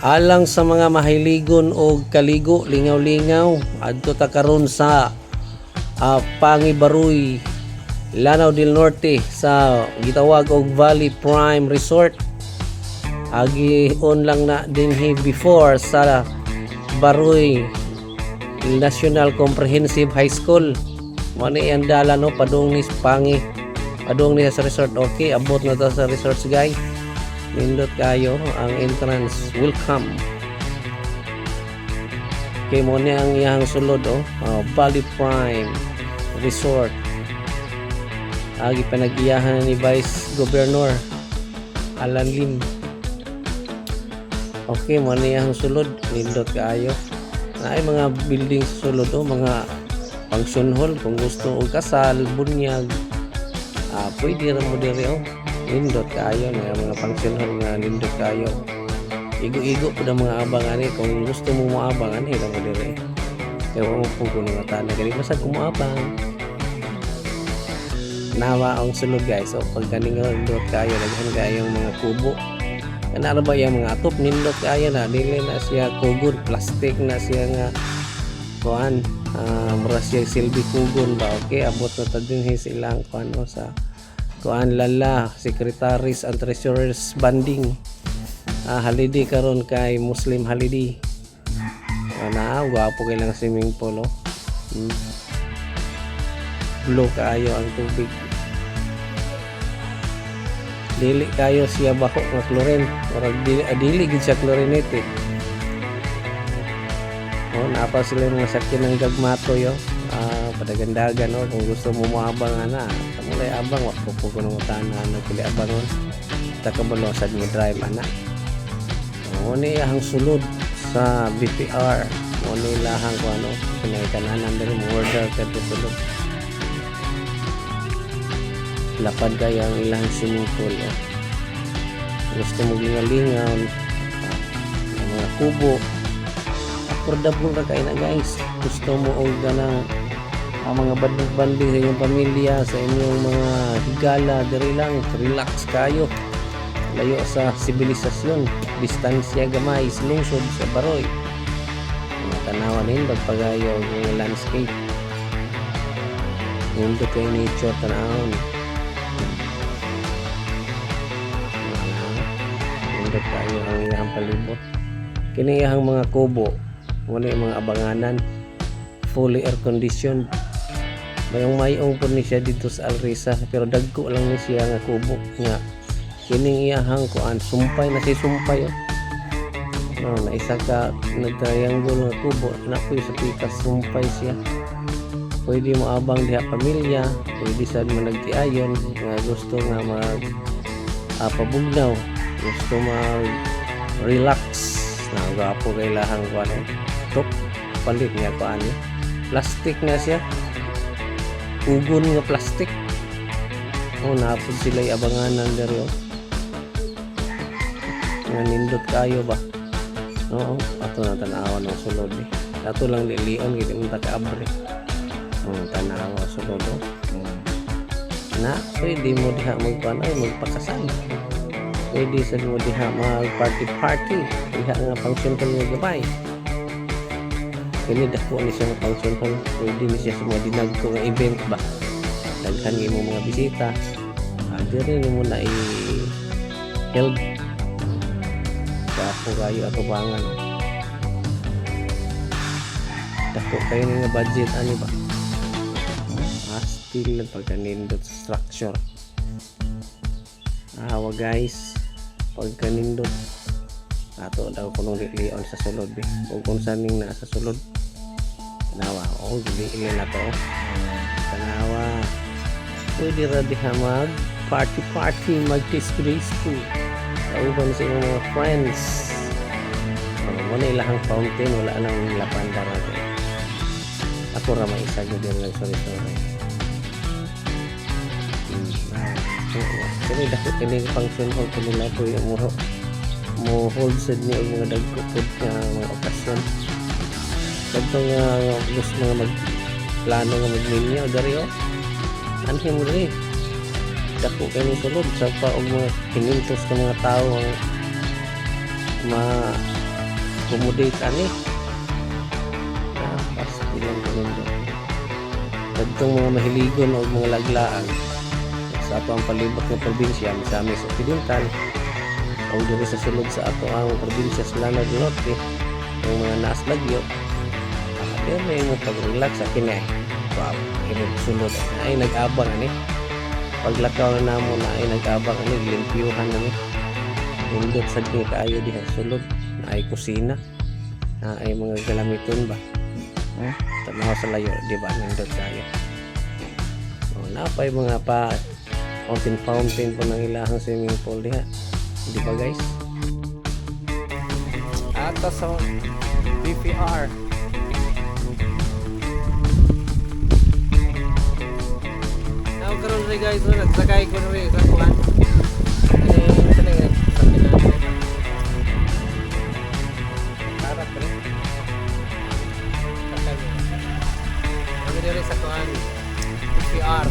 Alang sa mga mahiligon og kaligo, lingaw-lingaw, adto ta karon sa Pangi, Baruy, Lanao del Norte sa gitawag og Valley Prime Resort. Agi on lang na dinhi before sa Baruy National Comprehensive High School. Mo ni ang dala, no, padung ni Pangi. Padung ni sa resort. Okay, abot na ta sa resort, guys. Nindot kayo ang entrance. Welcome. Okay, mo ni ang iyang sulod, oh. Valley Prime Resort. Agi panagiyahan ni Vice Governor Alan Lim. Okay, mo ni ang sulod. Nindot kaayo. Naay mga building sa sulod, oh, mga function hall kung gusto og kasal, bunyag. Pwede ra mo diri, oh. Nindot kaayo na mga function hall nga nindot kaayo. Igo-igo pud ang mga abang ani. Kung gusto mo moabang ani ra mo diri. Kay wa mo pugo nga tana kani basta kumuabang. Nawa ang sulod, guys. So pag kaning nindot kaayo, daghan kaayong mga kubo. Kana ra ba yung mga atop, nindot kaayo na, dili na siya kugon, plastic na siya nga kuan, mura siya silbi kugon ba. Okay, abot na ta dinhi sa ilang kuan, no, sa kuan lala secretaries and treasurers banding. Holiday karon kay Muslim holiday. Na gwapo kay lang swimming pool, oh. Blue kaayo ang tubig, dili kayo siya bako nga chlorine, murag dili, dili gid siya chlorinated. Oh, napa sila yung mga sakyan ng gagmato yo. Padagandagan, no, kung gusto mo moabang ana. Kamulay abang, wa ko ko nang utana nagpili abangon. Ta kabalo sad mo drive ana. Oh, ni ang sulod sa BPR. Mo ni lahang ko ano, pinakananan diri, mo order ka to sulod. Lapad kaya ang ilang swimming pool. Oh. Gusto mo lingaw-lingaw, ang mga kubo, affordable ra kay na, guys. Gusto mo og ganang ang mga banding-banding sa inyong pamilya, sa inyong mga higala, diri lang, relax kayo. Layo sa sibilisasyon, distansya gamay sa lungsod sa Baroy. Mga tanawan nindot pagayo og mga landscape. Nindot kay nature tanawon. Nindot kayo ang iyang palibot. Kini iyang mga kubo, wala yung mga abanganan. Fully air conditioned. Mayong mayong po ni siya dito sa Alrisa, pero dagko lang ni siya nga kubo nga kining iyahang kuan, sumpay na si sumpay, oh. No, na isa ka nag-triangle nga kubo na po sa pikas, sumpay siya. Pwede mo abang diha pamilya, pwede sad mo nagtiayon nga gusto nga mag pabugnaw, gusto mag relax na gwapo kay lahang kuan, oh. Top palit niya kuan ni. Plastic na siya. Ugon nga plastic. Oh, napod sila abanganan diri, oh. Nga nindot kayo ba? Oo, ato na tanawan ang sulod eh. Ato lang lilion gid mo ta kaabre. Oh, tanawa sulod, oh. Na, pwede mo diha magkuan ay magpakasal. Pwede sad mo diha mag party party. Diha nga function hall nga gabay. Kini dako ni siya nga function hall. Pwede ni siya sa mga dinagko nga event ba. Daghan imo mga bisita. Diri nimo na i held. Dako kayo atubangan, oh. Dako kayo ni nga budget ani ba? Still lang pagkanindot sa structure. Awa, guys, pagkanindot. Ato daw kunong lilion sa sulod eh. Kung kung saan ning nasa sulod. Tanawa, oh, gili na to. Tanawa. Pwede ra diha mag party party, mag disco disco. Kauban sa imong mga friends. Oh, mo na ilahang fountain, wala nang lapan dara. Ako ra may isa gud lang, sorry sorry. Oo. Kini dako kini function hall ko nila po yung mo hold sad ni og mga dagko pud nga mga okasyon. Kadto nga gusto nga mag plano nga magminyo dari, oh. Anhi mo diri. Dako kay ni sulod sa pa og mga 500 ka mga tao ang ma Accommodate ani. Ah, pastilan kanindot. Kadtong mga mahiligon og mga laglaag sa ato ang palibot nga probinsya, Misamis Occidental, o diri sa sulod sa ato ang probinsya sa Lanao del Norte, ang mga naas lagyo, diri mo pag-relax sa kini. Wow, kini sulod ay nag-abang ani. Paglakaw na namo na ay nag-abang ani, limpyuhan na ni. Nindot sad ni kaayo diha sulod, na ay kusina, na ay mga galamiton ba. Eh, tanaw sa layo, di ba? Nindot kaayo. Oh, napay mga pa fountain fountain po ng ilahang swimming pool diha. Di ba, guys? Ato sa BPR. Now karon rin, guys, no, nagsakay ko rin sa kuan. Kani sa nang sakyan natin. Tara pre. Sakay mo. Kami diri sa kuan. BPR.